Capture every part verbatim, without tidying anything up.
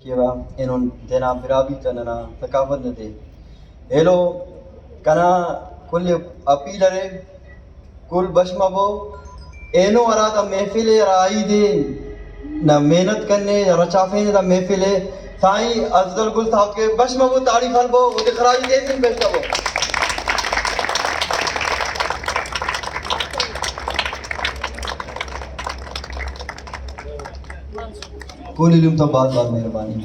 کیوہ، اینو تینا براہوئی تا ننا ثقافت نا دے۔ ایلو کنا کل اپیل ارے، کل بش مبو، اینو ہرا دا محفل ءِ، ہرا عید ءِ نا محنت کنے، ہرا چافینے دا محفل ءِ، سائیں افضل گل صاحب کے بش مبو، تاڑی خلبو، اوتے خراج تحسین پیش کربو۔ کل ایلم تو بھاز بھاز مہربانی۔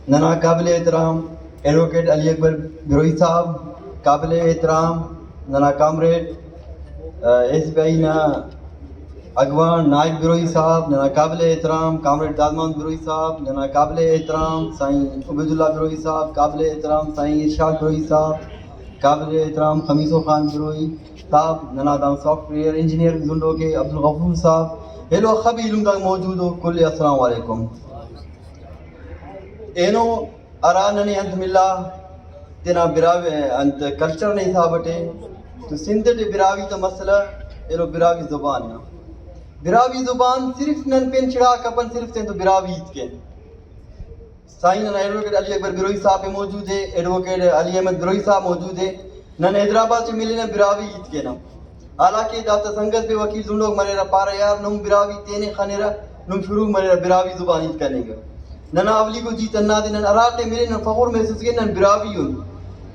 ننا قابل احترام ایڈووکیٹ علی اکبر بروہی صاحب، قابل احترام ننا کامریڈ، آ، ایس بی آئی نا اگوان نائب بروہی صاحب، ننا قابل احترام کامریڈ داد محمد بروہی صاحب، ننا قابل احترام سائیں عبیداللہ بروہی صاحب، قابل احترام سائیں ارشاد بروہی صاحب، قابل احترام خمیسو خان بروہی صاحب، ننا داں سافٹ ویئر انجینئر زنڈوکے عبدالغفور صاحب، ایلو اخہ بھی ایلم داکا موجود ءُ، کل السلام علیکم۔ اینو ہرا ننے انت ملا تینا براہوئی انت کلچر نا حساب اٹی، تو سندھ ٹی براہوئی تا مسئلہ ایلو براہوئی زبان نا۔ براہوئی زبان صرف نن پین چڑا کپن، صرف تین تو براہوئی ہیت کین۔ سائیں ننا ایڈووکیٹ علی اکبر بروہی صاحب بھی موجود ہے، ایڈووکیٹ علی احمد بروہی صاحب موجود ہے۔ نن حیدرآباد ٹی ملنہ براہوئی ہیت کینہ۔ حالانکہ داتا سنگت بھی وکیل زنڈوک مریرہ، پارہ یار نم براہوئی تینے خنرہ، نم شروع مریرہ براہوئی زبان ہیت کننگ ءِ۔ ننا اولیکو جیت ہندادے، نن ہراٹے ملین نن فخر محسوس کین نن براہوئی ان۔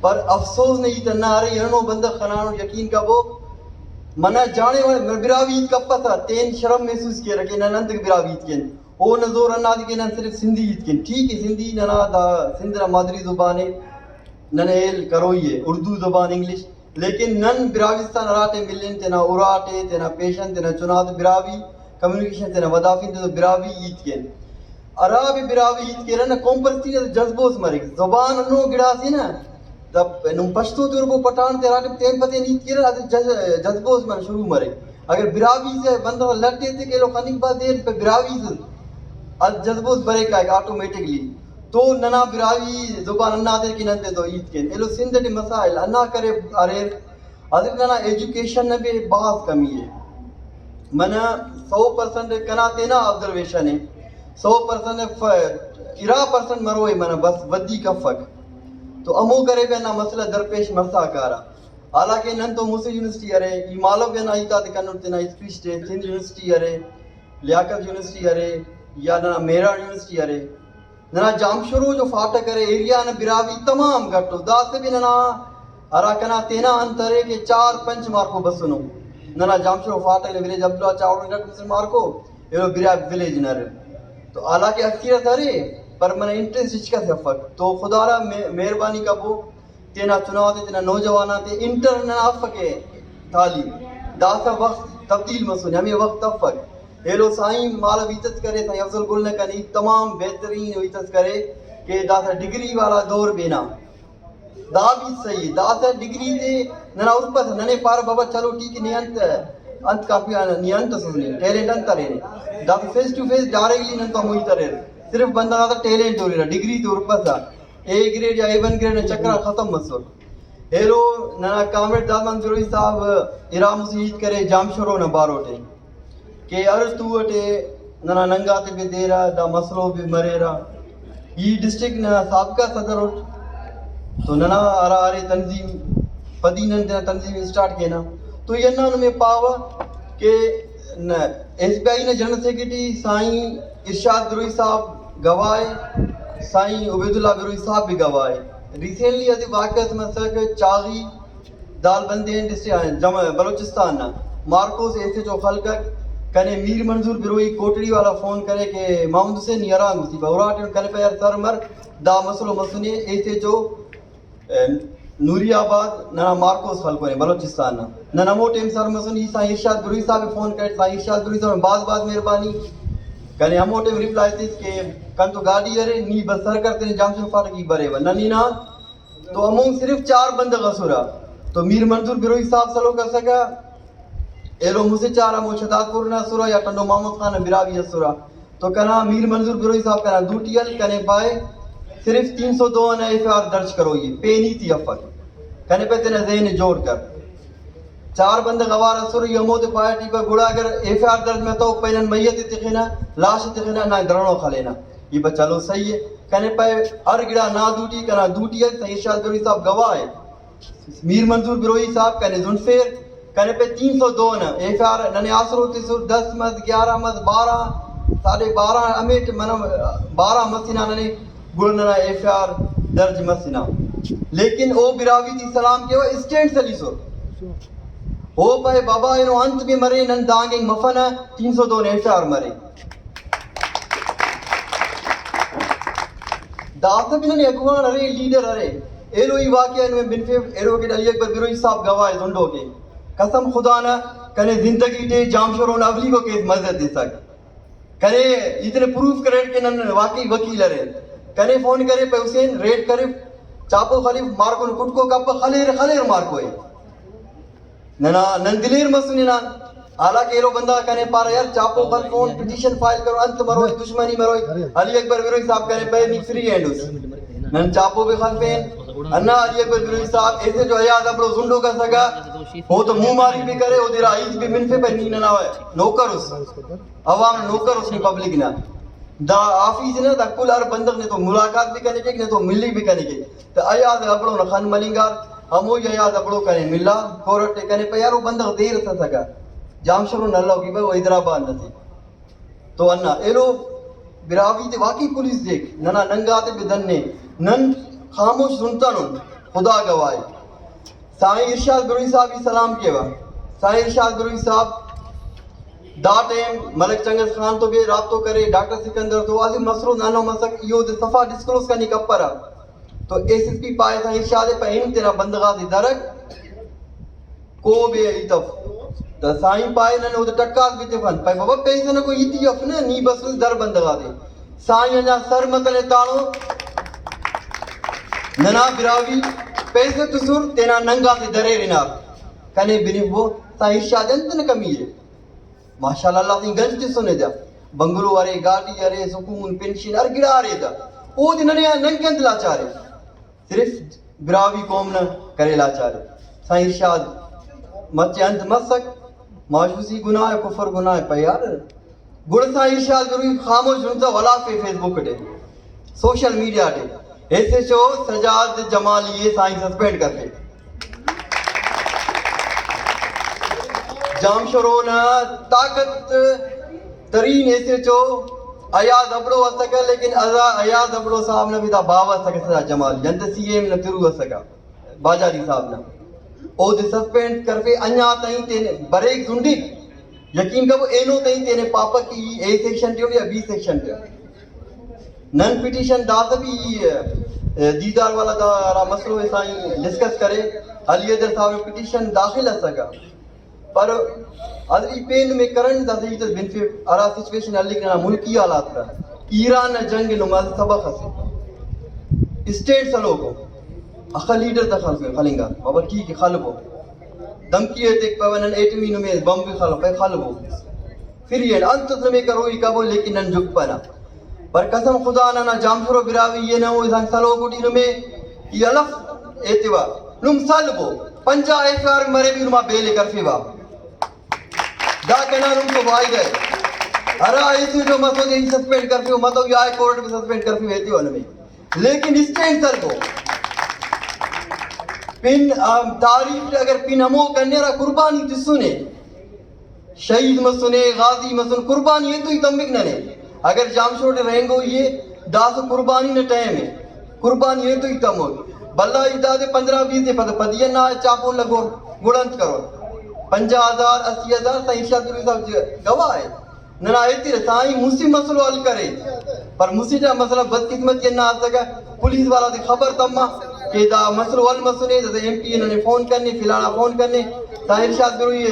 پر افسوس نا ہیت ہندا ارے، ہندنو بندغ خنانٹ، یقین کبو منہ جانے و-، براہوئی ہیت کپسہ تین شرم محسوس کیرہ کہ نن انتکہ براہوئی ہیت کین۔ اونا زور ہندادے کہ نن صرف سندھی ہیت کین۔ ٹھیک ہے، سندھی ننا دا سندھ نا مادری زبان ءِ، ننے ہیل کروئی ءِ، اردو زبان، انگلش، لیکن نن براہوئی استان ہراٹے ملن تینا اراٹے، تینا پیشن، تینا چناتے براہوئی کمیونیکیشن تینا ودافن، تینا براہوئی ہیت کین۔ ہرا بھی براہوئی ہیت کیرہ نا قوم پرستی نا جذبوس مریک۔ زبان ہندنو گڑاسے نا، دا نم پشتو تے ہربو، پٹھان تے ہراٹیم تین پہ تین ہیت کیرہ، اسہ جذ-، جذبوس من شروع مریک۔ اگر براہوئی سے بندغ لٹ ایتک ایلو خننگ با دیر پہ براہوئی سے، اسہ جذبوس بریک کائک آٹومیٹکلی۔ تو ننا براہوئی زبان ہندادے کہ نن تینتو ہیت کین۔ ایلو سندھ ٹی مسائل ہندا کرے اریر۔ اسٹ ننا ایجوکیشن نا بھی بھاز کمی ءِ۔ منہ سو پرسنٹ کنا تینا آبزرویشن ءِ، سو پرسنٹ ف-، ارا پرسنٹ مروئے منہ بس ودی کفک۔ تو ہمو کرے بھی ہندا مسئلہ درپیش مرسا کارہ۔ حالانکہ نن تو مسہ یونیورسٹی ارے، ای مالو بھی ہندا ہیت آتے کنٹ تینا اسپیچ ٹی، سندھ یونیورسٹی ارے، لیاقت یونیورسٹی ارے، یا ننا مہراڑ یونیورسٹی ارے۔ ننا جامشورو جو فاٹک ارے، ایریا نا براہوئی تمام گٹ ءُ۔ داسہ بھی ننا ہرا کنا تینا انت ارے کہ چار پنچ مارکو بسنو۔ ننا جامشورو فاٹک نا ولیج عبداللہ چاوڑ گٹ مسن مارکو، ایلو براہوئی ولیج نا ارے۔ تو حالانکہ اکثریت ارے، پر منہ انٹرسٹ ہچ کس افک۔ تو خدا را مہ-، مہربانی کبو، تینا چناتے، تینا نوجوان آتے انٹر ننا افک تعلیم، داسہ وخت تبدیل مسنے، ہمے وخت افک۔ ایلو سائیں مالو ہیت اس کرے، سائیں افضل گل نا کنے ہیت تمام بہترین ہیت اس کرے کہ داسہ ڈگری والا دور بینا۔ دا بھی صحیح ءِ۔ داسہ ڈگری تے ننا ارپسہ، ننے پارہ بابا چلو ٹھیک ءِ، نے انت، انت کافی آ، نے انت اسس نے، ٹیلنٹ انت ارے نے۔ داسہ فیس ٹو فیس ڈائریکٹلی نن تو ہمو ہیت اریر۔ صرف بندغ آتا ٹیلنٹ ہُررہ، ڈگری تے ارپسہ۔ اے گریڈ یا اے ون گریڈ نا چکر آ ختم مسر۔ ایلو ننا کامریڈ داد محمد بروہی صاحب ارا مسہ ہیت کرے جامشورو نا باروٹ ءِ کہ ہر تو اٹے ننا ننگاتے بھی دیرہ، دا مسلو بھی مریرہ۔ ای ڈسٹرکٹ نا سابقہ صدر اٹ تو ننا ہرا ارے تنظیم، پدی نن تینا تنظیم اسٹارٹ کینہ۔ تو ای ہندا نمے پاوہ کہ ن-، ایس بی آئی نا جنرل سیکرٹری سائیں ارشاد بروہی صاحب گواہ ءِ، سائیں عبیداللہ بروہی صاحب بھی گواہ ءِ۔ ریسنٹلی اسہ واقعہ اس مسک چاغی دال بندین ڈسٹرکٹ، جم-، بلوچستان نا مارکوس ایس ایچ او خلکک، کنے میر منظور بروہی کوٹڑی والا فون کرے کہ محمد حسین نی ہرانگ اسی با اراٹے کنے پہ یار سر مر، دا مسلو مسنے ایس ایچ او نوری آباد ننا مارکوس خلکونے بلوچستان نا۔ نن ہمو ٹائم سر مسن، ای سائیں ارشاد بروہی صاحب ءِ فون کریٹ، سائیں ارشاد بروہی صاحب بھاز بھاز مہربانی۔ کنے ہمو ٹائم ریپلائی تس کہ کن تو گاڈی ارے، نی بس سر کر تینے جامشورو فاٹک ای بریوہ۔ نن ہنا تو ہمون صرف چار بندغ اسرہ۔ تو میر منظور بروہی صاحب سلوک اسکہ، ایلو مسہ چار ہمو شہداد پور نا اسرہ یا ٹنڈو محمد خان نا براہوئی اسرہ۔ تو کنا میر منظور بروہی صاحب کنا دوٹی ہل، کنے پائے صرف تین سو دو نا ایف آئی آر درج کروئی ءِ، پین ہیت ای افک۔ کنے پائے تینا ذہن ءِ جوڑ کر۔ چار بندغ اوار اسر، ای ہمودے پارٹی پہ گڑا اگر ایف آئی آر درج متو، پین نن میت ءِ تخنہ، لاش ءِ تخنہ، نا دڑنو خلینہ۔ ای پہ چلو صحیح ءِ، کنے پہ ہر گڑا نا دوٹی، کنا دوٹی ءِ، سائیں ارشاد بروہی صاحب گواہ ءِ۔ میر منظور بروہی صاحب کنے زنفیر، کنے پہ تین سو دو نا ایف آئی آر ننے آسرو تسر، دس مس، گیارہ مس، بارہ، ساڑھے بارہ، ہمیٹ منہ بارہ مسنا ننے گڑا ننا ایف آئی آر درج مسنا۔ لیکن او براہوئی ٹی سلام کیوہ، اسٹینڈ سلیسر۔ او پائے بابا اینو انت بھی مرے، نن دانگ اینگ مفنہ، تین سو دو نا ایف آئی آر مرے۔ داسہ بھی ننے اگوان ارے، لیڈر ارے۔ ایلو ای واقعہ نمے بنفیو، ایڈووکیٹ علی اکبر بروہی صاحب گواہ ءِ زنڈو کہ قسم خدا نا کنے زندگی ٹی جامشورو نا اولیکو کیس مزہ تسک۔ کنے ای تینے پروف کریٹ کہ نن واقعی وکیل ارے۔ کنے فون کرے پہ حسین، ریڈ کرے، چاپو خلیف، مارکو نے کٹکو کپہ، خلیر خلیر مارکو ءِ۔ ننا نن دلیر مسن ہنان، حالانکہ ایلو بندغ کنے پارہ، یار چاپو خلفون، پٹیشن فائل کرو، انت مروئی، دشمنی مروئی، علی اکبر بروہی صاحب کنے پہ نی فری ہینڈ اس۔ نن چاپو بھی خلفین، انا علی اکبر بروہی صاحب ایسے جو ایاز ابڑو زنڈو کا سگا، او تو منہ ماری بھی کرے، او دیرا عید بھی منفے پہ نی ننا نوکر اس۔ عوام نا نوکر اس، نی پبلک نا۔ دا آفیس نا، دا کل ہر بندغ نے تو ملاقات بھی کنے کیک، نے تو ملی بھی کنے کیک۔ تو ایاز ابڑو نا خن ملنگار، ہمو ایاز ابڑو کنے ملا، کورٹ ٹی کنے پہ یار او بندغ دیر اس اسکا۔ جامشورو نا الو کہ بھئی او حیدرآباد نا سے۔ تو ہندا ایلو براہوئی تے واقعی پولیس دیک، ننا ننگاتے بھی دن نے، نن خاموش سنتنن، خدا گواہ ءِ۔ سائیں ارشاد بروہی صاحب ای سلام کیوہ۔ سائیں ارشاد بروہی صاحب دا ٹائم ملک چنگیز خان تو بھی رابطو کرے، ڈاکٹر سکندر تو، عظیم مسرور نانو مسک، ای اودے صفا ڈسکلوز کننگ کپرہ۔ تو ایس ایس پی پائے سائیں ارشاد ءِ پہ ہن تینا بندغ آتے درک، کوب ءِ ہیت اف۔ دا سائیں پائے نن اودے ٹکاس بھی تفن۔ پائے بابا پیسہ نا کوئی ہیت ہی اف نہ، نی بس در بندغ آتے۔ سائیں انا سر متنے تانو۔ ننا براہوئی پیسہ تسر، تینا ننگ آتے دریر ہنار۔ کنے بنفو، سائیں ارشاد انت نا کمی ءِ؟ ماشاءاللہ، اللہ تین گنج تسنے دا۔ بنگلو ارے، گاڈی ارے، سکون، پنشن، ہر گڑا ارے دا۔ اودے ننے آ ننگ انت لاچار ءِ؟ صرف براہوئی قوم نا کرے لاچار ءِ۔ سائیں ارشاد مچے انت مسک، مایوسی گناہ ءِ، کفر گناہ ءِ، پہ یار۔ گڑا سائیں ارشاد بروہی خاموش ہنسا ولا فے-، فیس بک ٹی، سوشل میڈیا ٹی، S H O Sajjad Jamali ءِ سائیں سسپینڈ کرفے۔ جامشورو نا طاقت ترین S H O Ayaz Abro اسکہ، لیکن ازا ایاز ابڑو صاحب نا بھی دا باوہ اسکہ، سجاد جمالی انت سی ایم نا ترو اسکہ، باجاری صاحب نا۔ اودے سسپینڈ کرفے، انجا تائیں تینے بریک زنڈک۔ یقین کبو اینو تئیں تینے پاپہ کہ ای اے سیکشن ٹی اُن یا بی سیکشن ٹی اُن۔ نن پٹیشن داسہ بھی، ای، ای، دیدار والا دا ہرا مسئلہ ءِ سائیں ڈسکس کرے، علی حیدر صاحب نا پٹیشن داخل اسکہ، پر ادری پین میں کرنٹ داسہ ہیت اس بنفے، ہرا سچویشن ہلیک ننا ملکی حالات تا۔ ایران نا جنگ نما سبق اسے۔ اسٹیٹ سلوکو، اخہ لیڈر تا خلفے، خلنگا، بابا ٹھیک ہے، خلبو۔ دھمکی ایتک پاوہ نن ایٹمی نمے بمب خلفے، خلبو۔ فری ہینڈ انت اس نمے کروئی کبو، لیکن نن جھکپنہ۔ پر قسم خدا نا، نا جامشورو براہوئی ءِ نہ، او انسان سلوکو ٹی نمے ای الف ایتیوہ، نم سلبو، پنجاہ ایف آئی آر مرے بھی نما بیل ءِ کرفیوہ۔ دا کنا نم تو فائدہ ءِ۔ ہرا ایسے جو مسو دے سسپینڈ کرفیو، متو یا ہائی کورٹ بھی سسپینڈ کرفیو ایتیوہ نمے۔ لیکن اسٹینڈ سلبو۔ پن، آم، تاریخ ٹی اگر پن ہمو کنیرہ قربانی تسنے، شہید مسنے، غازی مسن، قربانی ایتوئی تمک ننے۔ اگر جامشورو ٹی رہینگوئی ءِ، داسہ قربانی نا ٹائم ءِ، قربانی ایتوئی تمک۔ بھلا ای دادے پندرہ بیس دے پد پدی انا چاپو لگور، گڑا انت کرور؟ پنجاہ ہزار، اسی ہزار، سائیں ارشاد نوری صاحب ج-، گواہ ءِ۔ ننا ایترہ سائیں مسہ مسئلو حل کرے، پر مسہ ٹائم مسئلہ بدقسمتی انا اسکہ، پولیس والا تے خبر تما کہ دا مسئلو حل مسنے، داسہ ایم پی اے ننے فون کنے، فلانا فون کنے، سائیں ارشاد بروئی ءِ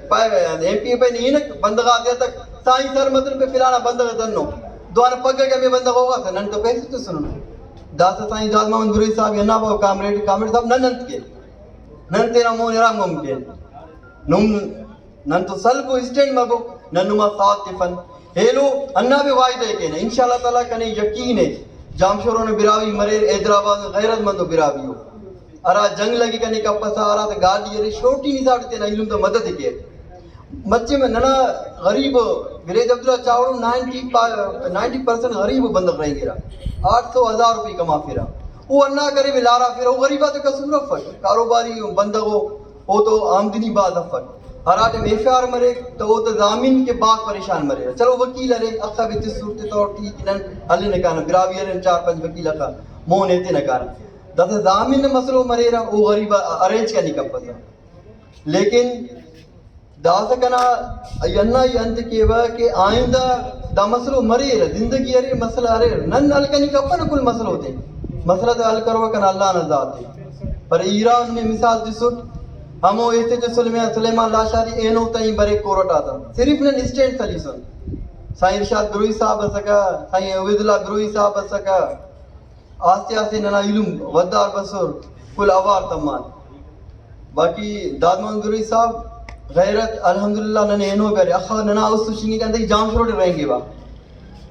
پائے، ایم پی اے پائے نے ہنک بندغ آتے تک، سائیں سر متن پہ فلانا بندغ دنو، دوارہ پگہ کہ ہمے بندغ ہوغا تہ نن تو پیسے تسنن۔ داسہ سائیں جاز محمد بروئی صاحب، انا پاوہ کامریڈ، کامریڈ صاحب نن انت کے، نن تینا مون ارا ممکن، نم نن تو سلبو، اسٹینڈ مبو، نن نما ساتھ تفن۔ ایلو ہندا بھی وعدہ ءِ کینہ، انشاءاللہ تعالیٰ کنے یقین ءِ، جامشورو نا براہوئی مریر، حیدرآباد نا غیرت مند و براہوئی ءُ۔ ہرا جنگ لگی کنے کپسہ، ہرا تہ گاڈی ارے، شورٹی نی ساٹی تینا ایلم تا مدد ءِ کیر۔ مچے میں ننا غریب گریج عبداللہ چاوڑو نائنٹی پا-، نائنٹی پرسینٹ غریب ءُ بندغ رہینگرہ، آٹھ سو ہزار روپے کمافرہ۔ او ہندا کرے بھی لارافرہ، او غریب آتے قصور افک، کاروباری بندغ او، او تو آمدنی بھاز افک۔ ہرا ٹائم ایف آئی آر مریک تو او تو ضامن کہ بھاز پریشان مریرہ۔ چلو وکیل ارے، اخہ بھی تسر تے طور ٹھیک نن ہلنہ کانہ، براہوئی ارے چار پنچ وکیل اخہ مون ایتنہ کانہ۔ داسہ ضامن نا مسئلہ مریرہ، او غریب ارینج کننگ کپسہ۔ لیکن داسہ کنا ای ہندا ای انت کیوہ کہ آئندہ دا مسئلہ مریرہ، زندگی ارے، مسئلہ اریر، نن حل کننگ کپنہ کل مسئلہ تے۔ مسئلہ تے حل کروہ کنا اللہ نا ذات ءِ۔ پر ایران نے مثال تسٹ، ہمو ایس ایچ او سلیمان، سلیمان لاشاری اینو تئیں بریک کورٹ آتا، صرف نن اسٹینڈ سلیسن۔ سائیں ارشاد بروہی صاحب اسکہ، سائیں عبیداللہ بروہی صاحب اسکہ، آستے آستے ننا ایلم ودار بسر، کل اوار تمان۔ باقی داد محمد گروہی صاحب، غیرت الحمدللہ ننے اینو برے، اخہ ننا است شنگی کن تئی جام شروع رہنگے با۔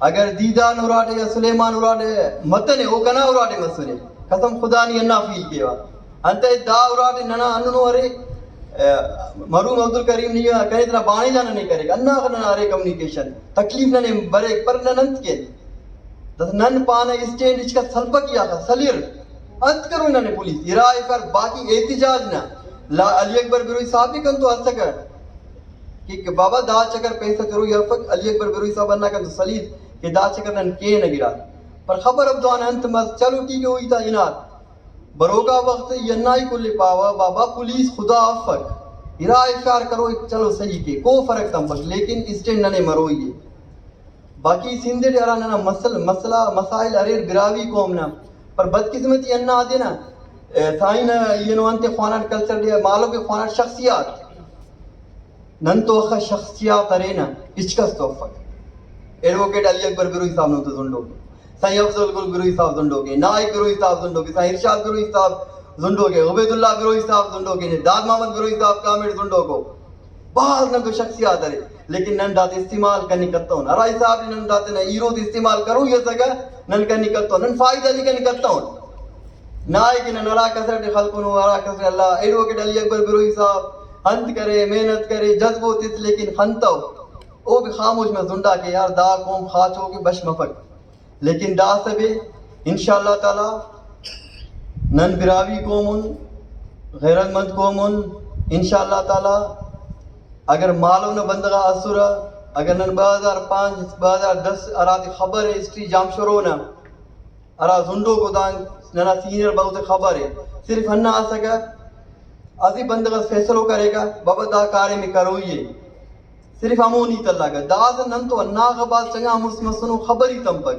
اگر دیدان اراٹے یا سلیمان اراٹے متنے، او کنا اراٹے مسنے۔ قسم خدا نی انا فیل کیوا۔ انتئے دا اراٹے ننا اننو ارے، مرحوم عبدالکریم نی کنے تینا بانجا ننے کریک، انا ننا ارے کمیونیکیشن، تکلیف ننے بریک، پر نن انت کین؟ داسہ نن پانہ اسٹینڈ ہچکس سلپک یا خا سلیر، انت کرو ننے پولیس ارا ایفار، باقی احتجاج نا لا علی اکبر بروہی صاحب بھی کنتو اسکہ کہ، کہ بابا دا چکر پیسہ تروئی افک، علی اکبر بروہی صاحب انا کنتو سلیر کہ دا چکر نن کینہ گڑا۔ پر خبر اب دوان انت مس، چلو ٹھیک ہے، ہوئی تا انار بروکا وخت ای انا ہی کل پاوہ بابا پولیس خدا افک، ارا ایفار کرو، چلو صحیح کے کو فرق تمپک، لیکن اسٹینڈ ننے مروئی ہے۔ باقی سندھ ٹی ہرا ننا مسل-، مسئلہ مسائل اریر براہوئی قوم نا، پر بدقسمتی ہندا دے نا، ء، سائیں نا ای اینو انتے خواناٹ کلچر ڈے، مالو کہ خواناٹ شخصیات۔ نن تو اخہ شخصیات ارینہ، ہچکس تو افک۔ ایڈووکیٹ علی اکبر بروہی صاحب نن تو زندوک ء، سائیں افضل گل بروہی صاحب زندوک ء، نائک بروہی صاحب زندوک ء، سائیں ارشاد بروہی صاحب زندوک ء، عبیداللہ بروہی صاحب زندوک ء، داد محمد بروہی صاحب کامریڈ زندوک ء۔ بھاز نن تو شخصیات ارے، لیکن نن داتے استعمال کننگ کتون۔ ہرا حساب نن داتے نا ہیرو تے استعمال کروئی اسکہ، نن کننگ کتون، نن فائدہ تے کننگ کتون۔ نائے کہ نن ہرا کسر ٹی خلکنو، ہرا کسر اللہ، ایڈووکیٹ علی اکبر بروہی صاحب انت کرے، محنت کرے، جذبو تس، لیکن خنتو۔ او بھی خاموش مس زنڈا کہ یار دا قوم خاچو کہ بش مفک۔ لیکن داسہ بھی انشاءاللہ تعالی نن براہوئی قوم ان، غیرت مند قوم ان، انشاءاللہ تعالی اگر مالو نا بندغ آ اسرہ، اگر نن دو ہزار پانچ، دو ہزار دس ہراتے خبر ء ہسٹری جام شروع نا، ہرا زندوکو دانگ ننا سینئر بہت خبر ء، صرف ہندا اسکہ اسہ بندغ اس فیصلو کریکہ بابا دا کاریم ء کروئی ء، صرف ہمو نی تلاکہ۔ داسہ نن تو ہناخہ بھاز چنگا مست مسنو، خبر ہی تمپک۔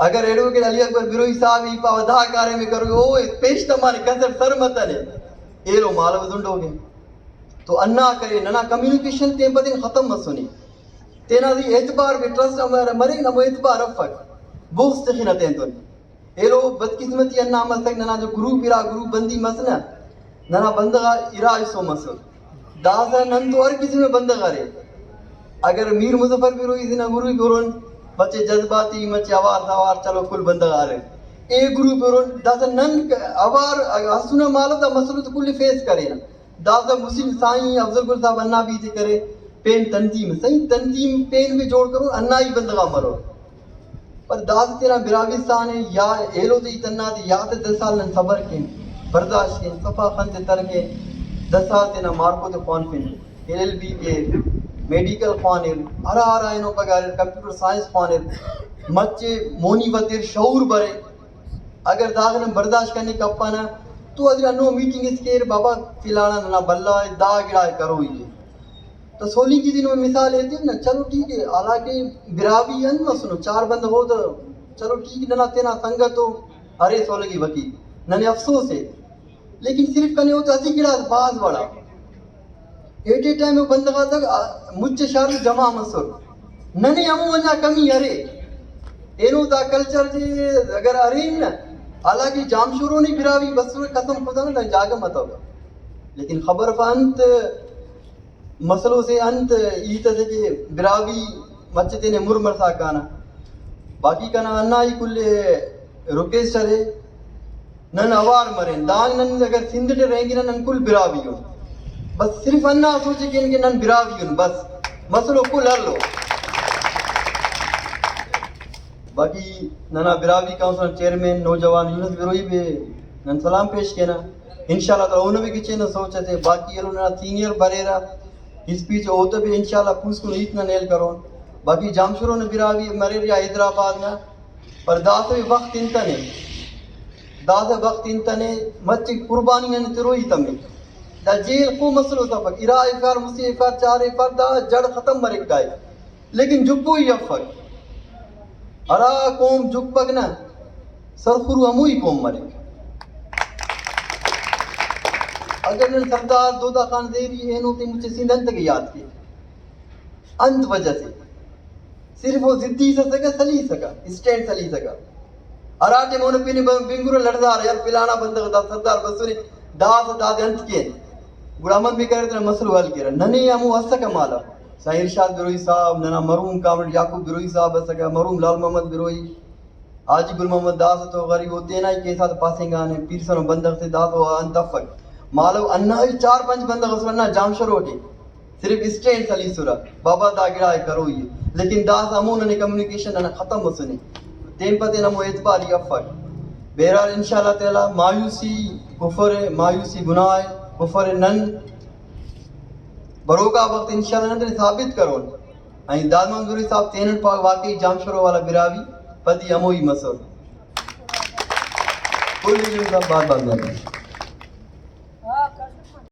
اگر ایڈووکیٹ علی اکبر بروہی صاحب ہی پاوہ دا کاریم ء کروئی، او پیش تمانے کسر سر متنے، ایلو مالو زندوکے۔ تو ہندا کرے ننا کمیونیکیشن تین پہ تین ختم مسنے۔ تینا زی اعتبار بھی ٹرسٹ امر-، مریک نا، ہمو اعتبار افک، بغض تخنہ تینتون۔ ایلو بدقسمتی ہندا مسک، ننا جو گروپ ارا، گروپ بندی مس نہ، ننا بندغ آ ارا حصو مسر۔ داسہ نن تو ہر قسم نا بندغ ارے، اگر میر مظفر بروہی نا گروپ ہرن، مچے جذباتی، مچے اوار سوار، چلو کل بندغ ارے۔ اے گروپ ہرن، داسہ نن اوار اسنہ مالو دا مسئلہ تو کل فیس کرینہ۔ داسہ مسلم سائیں افضل گل صاحب ہندا بھی تے کرے، پین تنظیم، صحیح تنظیم پین بھی جوڑ کرو، ہندا ہی بندغ آ مرو۔ پر داسہ تینا براہوئستان ء یا ایلو تے ہیت ہندا تے یا تے دہ سال نن صبر کین، برداشت کین، صفا خن تے تر کین، دہ سال تینا مارکو تے خوانفن، ایل ایل بی کیر، میڈیکل خوانر، ہرا ہرا اینو پگہ اریر، کمپیوٹر سائنس خوانر، مچے مونی وتر شعور برے۔ اگر داغان برداشت کننگ کپنہ تو ادے ہندنو میٹنگ اس کیر، بابا فلانا ننا بھلا ء، دا گڑا ء کروئی ء۔ تو سولنگی دن مثال ایتن نا، چلو ٹھیک ء، حالانکہ براہوئی انت مسنو، چار بندغ او تو چلو ٹھیک، ننا تینا سنگت او ارے سولنگی وکیل، ننے افسوس ء۔ لیکن صرف کنے او تو اسہ گڑاس بھاز وڑ ء۔ ایٹ اے ٹائم او بندغ آتا مچ شار جمع مسر۔ ننے ہمو وجہ کمی ارے۔ اینو دا کلچر جے اگر ارین نہ، حالانکہ جامشورو نے براہوئی بسرہ، قسم خدا نا دا جاگہ متو۔ لیکن خبر اف انت مسلو سے، انت ہیت اسے کہ براہوئی مچ تینے مر مرسا کانہ۔ باقی کنا ہندا ہی کل ریکویسٹ ارے، نن اوار مرین، دانگ نن اگر سندھ ٹی رہینگنہ نن کل براہوئی ان۔ بس صرف ہندا سوچ ء کین کہ نن براہوئی ان بس۔ مسلو کل حل ءُ۔ باقی ننا براہوئی کونسل چیئرمین نوجوان یونس بروہی بھی نن سلام پیش کینہ۔ انشاءاللہ تعالی اونا بھی گچین سوچ ئسے۔ باقی ایلو ننا سینئر بریرہ اسپیچ، اوتا بھی انشاءاللہ پوسکن ہیت نا نیل کرون۔ باقی جامشورو نا براہوئی مریر یا حیدرآباد نا، پر داسہ وخت انتنے، داسہ وخت انتنے، مچہ قربانی ننے تروئی تمک۔ دا جیل کو مسلو تفک، ارا ایفار، مسہ ایفار، چار ایفار، دا جڑ ختم مریک کائے۔ لیکن جھکوئی افک۔ ہرا قوم جھکپک نا، سرخرو ہموئی قوم مریک۔ اگر نن سردار دودہ خان زیبی اینو تے مچہ سندھ انت کہ یاد کے، انت وجہ سے صرف او ضدی سسکہ، سلیسکہ، اسٹینڈ سلیسکہ۔ ہراٹیم اونا پن ب-، بنگرہ لڑزارہ، یار فلانا بندغ دا سردار بسنے، داسہ دادے انت کین۔ گڑا امن بھی کریر تینا مسئلہ حل کیرہ۔ ننے ہمو اسکہ مالو۔ سائیں ارشاد بروہی صاحب، ننا مرحوم کامریڈ یعقوب بروہی صاحب اسکہ، مرحوم لال محمد بروہی، حاجی گل محمد داسہ تو غریب او تینا ہی کیس آتے پاسنگانے، پیرسنو بندغ تے داسہ او انت افک۔ مالو ہندا ہی چار پنچ بندغ اسر ہندا جامشورو ٹی۔ صرف اسٹینڈ سلیسرہ، بابا دا گڑا ءِ کروئی ءِ، لیکن داسہ ہمو ننے کمیونیکیشن ننا ختم مسنے، تین پہ تین ہمو اعتبار ءِ افک۔ بہرحال انشاءاللہ تعالی مایوسی کفر ءِ، مایوسی گناہ ءِ، کفر ءِ۔ نن بروکا وخت انشاءاللہ نن تینے ثابت کرون۔ اینی داد محمد بروہی صاحب تینٹ پاک واقعی جامشورو والا براہوئی پدی ہموئی مسر۔ کل ایلم صاحب بار بار مہربانی۔